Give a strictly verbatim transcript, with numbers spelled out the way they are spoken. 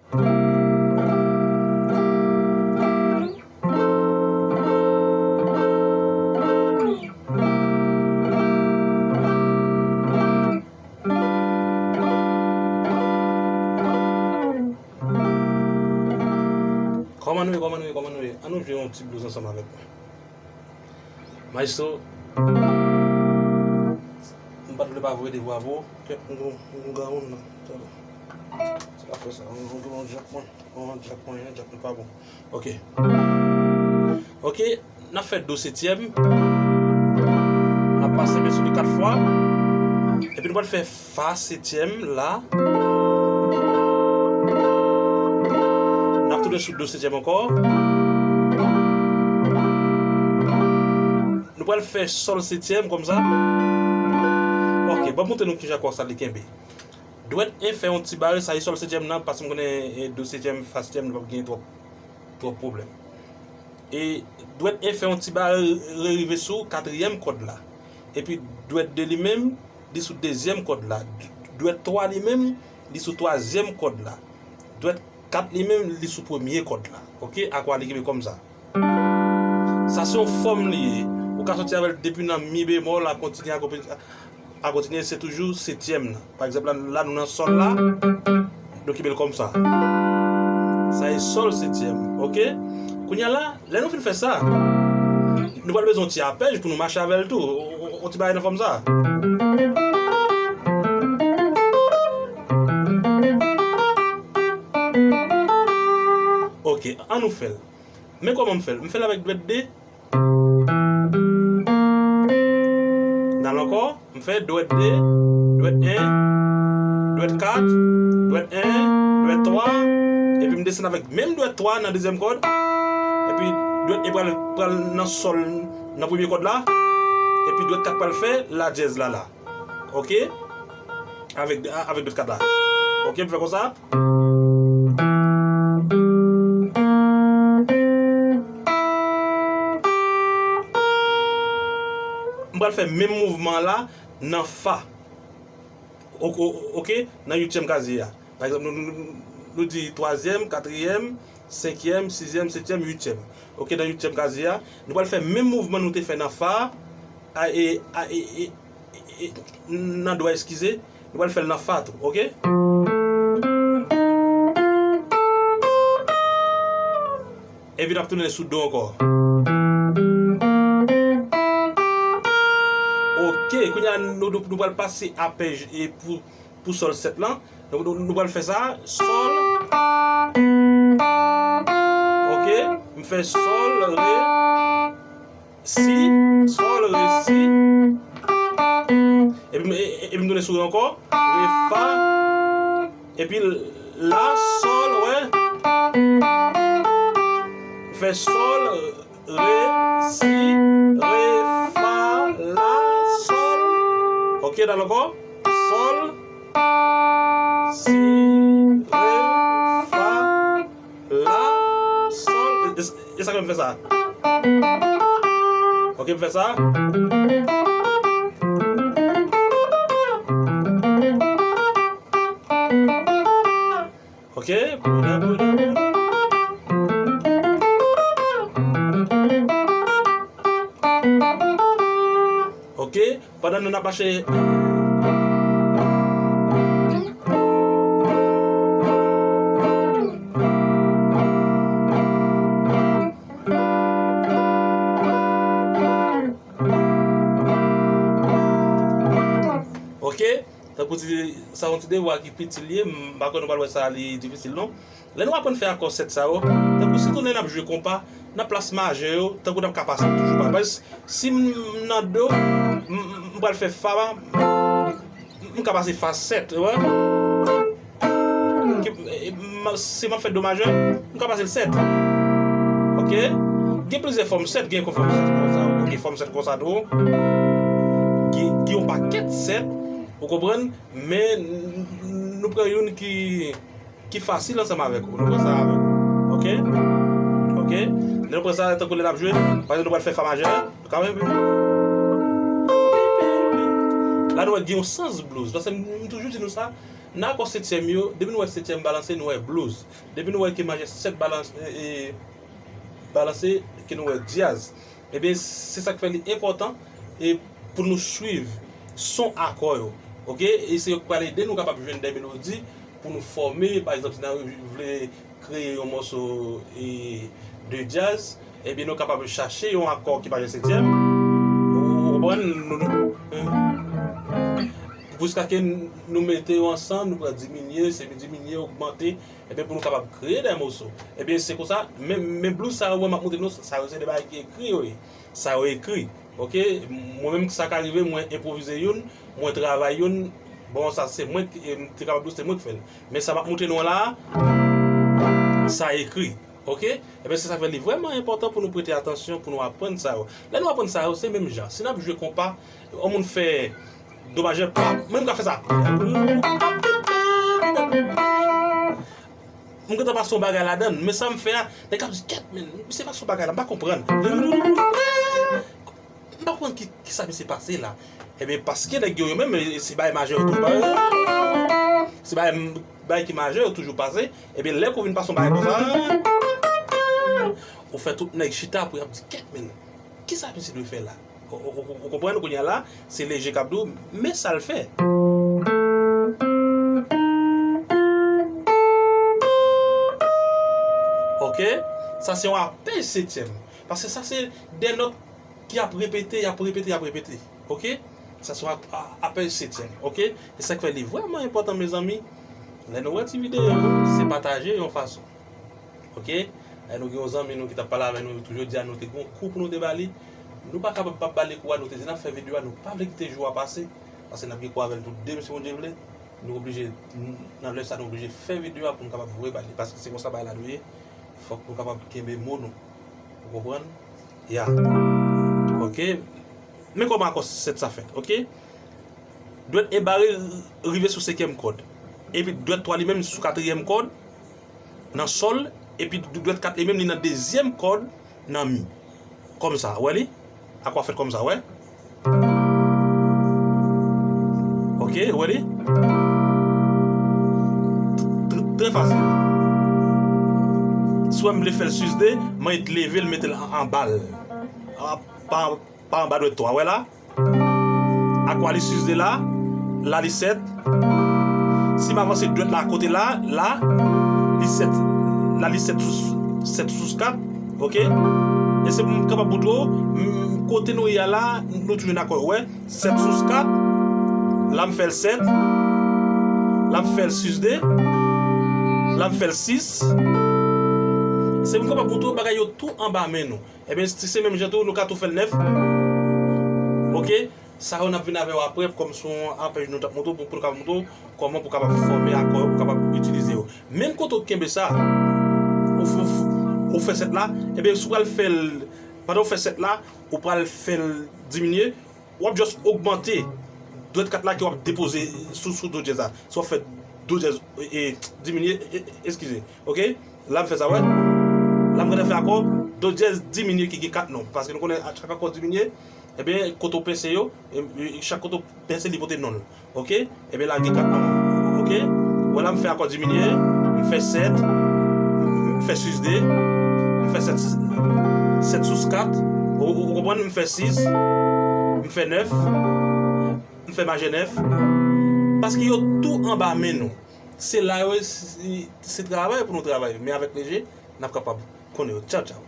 Kòman nou ye, kòman nou ye, kòman nou ye? An nou jwe yon ti blues ansanm avèk mwen. Maestro, m pa t vle pa voye devwa pou ou. Kèt, m gon, m gon granmoun nan. Sa pa fè sa. M gon, m gon djak mwen. M gon djak mwen, djak mwen pa bon. Ok. Ok, n ap fè do setyèm. N ap pase men sou li kat fwa. Epi nou pral fè fa setyèm la. N ap tounen sou do setyèm ankò. Nou pral fè sòl setyèm kòm sa. Ok, ban m montre nou kijan akò sa li kenbe. Dwèt en fè yon ti bare, sa e sòl setyèm nan, paske m konnen, e, do setyèm, fa setyèm, nou p ap gen twòp, twòp pwoblèm. E dwèt en fè yon ti bare, re-, rive sou katriyèm kòd la. Epi dwèt de li menm, li sou dezyèm kòd la. D-, dwèt twa li menm, li sou twazyèm kòd la. Dwèt kat li menm, li sou premye kòd la. Ok, akò a li kenbe kòm sa. Sa se yon fòm li ye. Ou ka soti avè l depi nan mi bemòl, a kontinye, a kontinye, a kontinye, se toujou setyèm nan. Pa egzanp, la, la nou nan sòl la, nou kenbe l kòm sa. Sa e sòl setyèm, ok? Kounye a la, lè nou fin fè sa, nou pral bezwen yon ti apèj pou nou mache avè l tou. Yon, yon, yon ti bagay nan fòm sa. Ok, an nou fè l. Men kòman m fè l? M fè l avèk dwèt de. N al ankò, m fè dwèt de, dwèt en, dwèt kat, dwèt en, dwèt twa, epi m desann avèk menm dwèt twa nan dezyèm kòd, epi dwèt en pral, pral nan sòl nan premye kòd la, epi dwèt kat pral fè la dyèz la la. Ok? Avèk, avèk dwèt kat la. Ok, m fè konsa. M pral fè menm mouvman la nan fa. O-, o-, ok, nan uityèm kazye a. Pa egzanp, nou, nou, nou, nou di twazyèm, katriyèm, senkyèm, sizyèm, setyèm, uityèm. Ok, nan uityèm kazye a, nou pral fè menm mouvman nou te fè nan fa a, e, a, e, e, e, nan do a, eskize, nou pral fè l nan fa tou, ok? Epi n ap tounen sou do ankò. Ok, kounye a nou, nou, nou pral pase apèj e pou, pou sòl sèt lan. Donk nou, nou pral fè sa, sòl. Ok, m fè sòl, re, si, sòl, re, si. Epi m, e, e, epi m tounen sou re ankò, re, fa. Epi la, sòl, wè. M fè sòl, re, si, re, fa, la, sòl. Ok, n al ankò. Sòl, si, re, fa, la, sòl. E, e, e sa k fè m fè sa. Ok, m fè sa. Ok. Ok. Pandan nou n ap mache. Ok. Tankou ti, sa yon ti devwa ki piti l ye, m pa kwè nou pral wè sa li difisil non. Lè nou aprann fè akò sèt sa yo, tankou sitou lè n ap jwe konpa, nan plas majè yo, tankou n ap ka pase toujou pa. Paske si m nan do, m, m, m pral fè fa, m, m ka pase fa sèt, ou wè? Ki, e, m, si m ap fè do majè, m ka pase l sèt. Ok? Gen plizyè fòm sèt, gen fòm sèt konsa, gen fòm sèt konsa tou. Gen, gen yon pakèt sèt, ou konprann? Men n-, n-, nou pran youn ki, ki fasil ansanm avèk ou. Nou pran sa avèk ou. Ok? Ok? Lè nou pran sa, tankou lè n ap jwe, pa egzanp, nou pral fè fa majè. Nou ka wè. La, nou wè gen yon sans blues. Paske m, m toujou di nou sa, Nan akò setyèm yo, depi nou wè setyèm balanse, nou wè blues. Depi nou wè ke majè sèt balanse, e, e, balanse, ke nou wè djaz. Ebyen, se sa k fè li enpòtan, e, pou nou swiv son akò yo. Oke? E se yo k pral ede nou kapab jwenn de melodi pou nou fòme, pa egzanp, si n a vle kreye yon mòso, e, de djaz, ebyen, nou kapab chache yon akò ki pa jan setyèm. Ou, ou konprann? Nou, nou, e, jiskaske nou mete yo ansanm, nou pral diminye, se diminye, ogmante, ebyen, pou nou kapab kreye de mòso. Ebyen, se konsa, men, men blues sa yo, mwen, m ap montre nou, sa yo se de bagay ki ekri yo ye. Sa yo ekri. Oke? Mwen menm, sa ka rive, mwen enpwovize youn, mwen travay youn, bon, sa se mwen ki, e, m te kapab di w se mwen ki fè l. Men sa m ap montre nou an la a, sa ekri. Oke? Ebyen, se sa k fè li vrèman enpòtan pou nou prete atansyon, pou nou aprann sa yo. Lè nou aprann sa yo, se menm jan. Si n ap jwe konpa, yon moun fè do majè, pap, mwen m ka fè sa. M gentan pase yon bagay ladan l, men sa m fè a, nèg ap di, "Kèt, men, misye pase yon bagay la, m pa konprann." M pa konprann ki, ki sa misye pase la. Ebyen, paske nèg yo, yo menm, e, se bagay majè yo toujou pase. Se bagay, bagay ki majè yo toujou pase. Ebyen, lè ke w vin pase yon bagay konsa, ou fè tout nèg chita pou y ap di, "Kèt, men, ki sa misye dwe fè la?" Ou, ou, ou, ou konprann kounye a la, se leje k ap di w, men sa l fè. Oke? Sa se yon apèl setyèm. Paske sa se de nòt ki ap repete, y ap repete, y ap repete. Oke? Sa se yon ap-, a-, apèl setyèm. Oke? Se sa k fè li vrèman enpòtan, mezanmi. Lè nou wè ti videyo yo, se pataje yon fason. Oke? Lè nou gen yon zanmi nou ki t ap pale avè nou, toujou di a nou te gen yon kou pou nou te ba li. Nou pa kapab p ap ba li kou a, nou te di n ap fè videyo a, nou pa vle kite jou a pase. Paske n ap gen kou avè l tou demen si Bondye vle. Nou oblije, n-, nan lè sa, nou oblije fè videyo a pou n kapab voye ba li. Paske se konsa bagay la dwe ye. Fòk nou kapab kenbe mo nou. Ou konprann? Ya. Oke. Men kòman akò sèt sa fèt, oke? Dwèt e bare rive sou senkyèm kòd. Epi dwèt twa li menm sou katriyèm kòd, nan sòl, epi dwèt kat li menm li nan dezyèm kòd, nan mi. Kòmsa, wè li? Akò a fèt kòmsa, wè? Oke, wè li? Trè, trè fasil. Si w wè m vle fè l sis de, mwen leve l, mete l an, anba l. A, pa, pa anba dwèt twa, wè la? Akò a li sis de la, la li sèt. Si m avanse dwèt la kote la, la, li sèt, la li sèt sou, sèt sou kat, oke? E se pou m kapab montre w, m, kote nou ye a la, nou toujou dakò, wè, sèt sou kat, la m fè l sèt, la m fè l sis de, la m fè l sis. Se pou m kapab montre w bagay yo tou anba men nou. Ebyen, si se menm jan tou, nou ka tou fè l nèf. Oke? Sa yo n ap vin avè yo aprè, kòm se yon apèl nou t ap montre w, pou, pou nou kapab montre w kòman pou kapab fòme akò yo, pou kapab itilize yo. Menm kote w kenbe sa, ou, ou, ou fè sèt la, ebyen, si w pral fè l, pandan w fè sèt la, ou pral fè l diminye, w ap just ogmante dwèt kat la ke w ap depoze sou, sou do dyèz la. Si w ap fè do dyèz, e, e, diminye, e, e, eskize, oke? La m fè sa, wè. La m gentan fè akò do dyèz diminye ki gen kat non. Paske nou konnen chak akò diminye, ebyen, kote w pèse yo, e, e, chak kote w pèse li pote non l. Oke? Ebyen, la gen kat non. Oke? Wè la m fè akò diminye, m fè sèt, m fè sis de, m fè sèt, sèt sou kat. Ou, ou, ou konprann? M fè sis, m fè nèf, m fè majè nèf. Paske yo tou anba men nou. Se la yo, se, se travay pou nou travay. Men avèk leje, n ap kapab konnen yo. Tchaw, tchaw.